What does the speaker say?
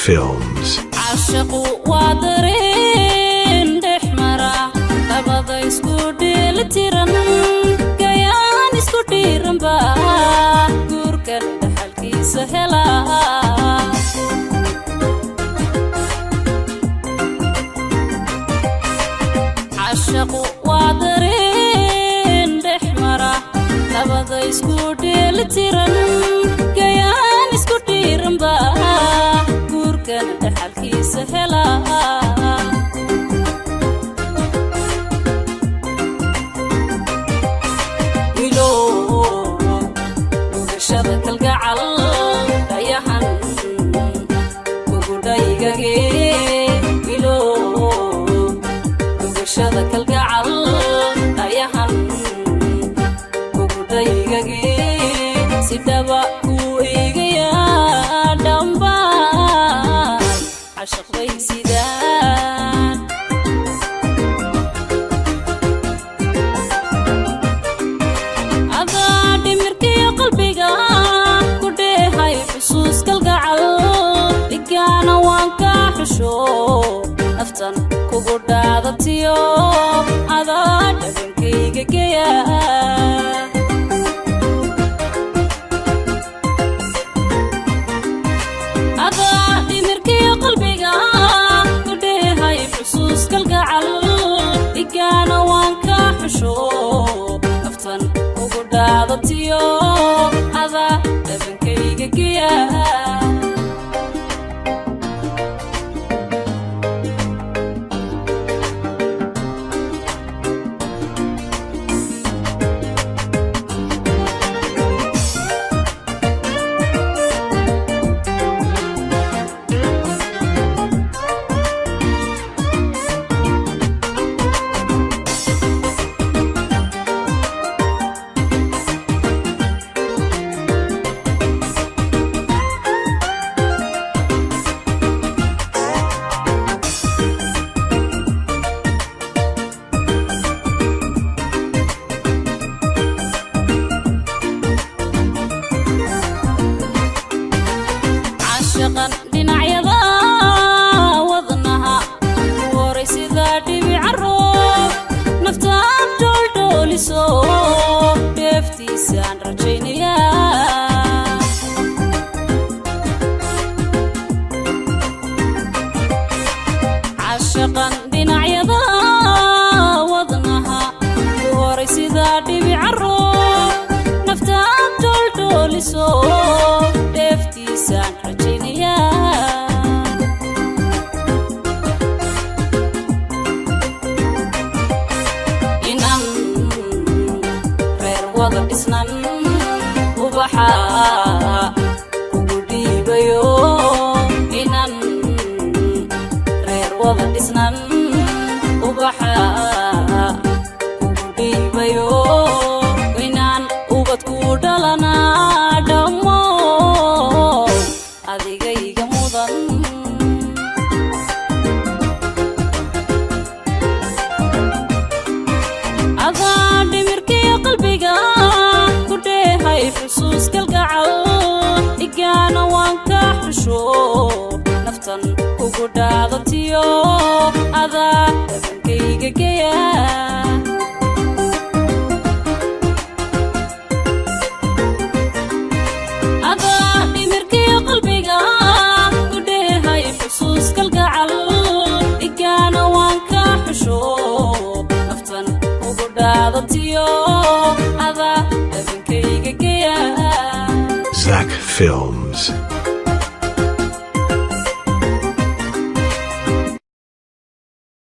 Films. Caashaqu waa dareen dhex mara labada isku dheelitiran, gayaan isku dhiiranba guurkan dhaxalkiisa hela. Caashaqu waa dareen dhex mara labada isku dheelitiran, gayaan isku dhiiranba guurkan dhaxalkiisa hela. Wilow dhugashada kalgacal dayahan kugudhaygage, wilow dhugashada kalgacal dayahan kugudhaygage, sidaba kuu eegaya dhambaan cashaqbay sidaan. Adaa dhimirkiyo qalbiga ku dheehay xusuus kalgacal, dhigaana waan kaa xusho, naftan kugu dhaadatiyo adaa dhabankayga geya. Adaa dhimirkiyo qalbiga ku dheehay xusuus kalgacal, dhigaana waan kaa xusho, naftan kugu dhaadatiyo adaa dhabankayga geya. Caashaqan dhinacyada wadnaha ku horay sida dhibica roob, naftaan dholdhooliso dheeftiisaan rajaynayaa. Caashaqan dhinacyada wadnaha ku horay sida dhibica roob, naftaan dholdhooliso dheeftiisaan rajaynayaa. Inan reer wada dhisnan ubaxa kugu dhiibayo, inan reer wada dhisnan ubaxa kugu dhiibayo, inaan ubad ku dhalanaa dhammo adigayga mudan. Adaa dhimirkiyo qalbiga ku dheehay xusuus kalgacal, dhigaana waan kaa xusho, naftan kugu dhaadatiyo adaa dhabankayga geya. Adaa dhimirkiyo qalbiga ku dheehay xusuus kalgacal, dhigaana waan kaa xusho, naftan kugu dhaadatiyo adaa dhabankayga geya. Zach Films.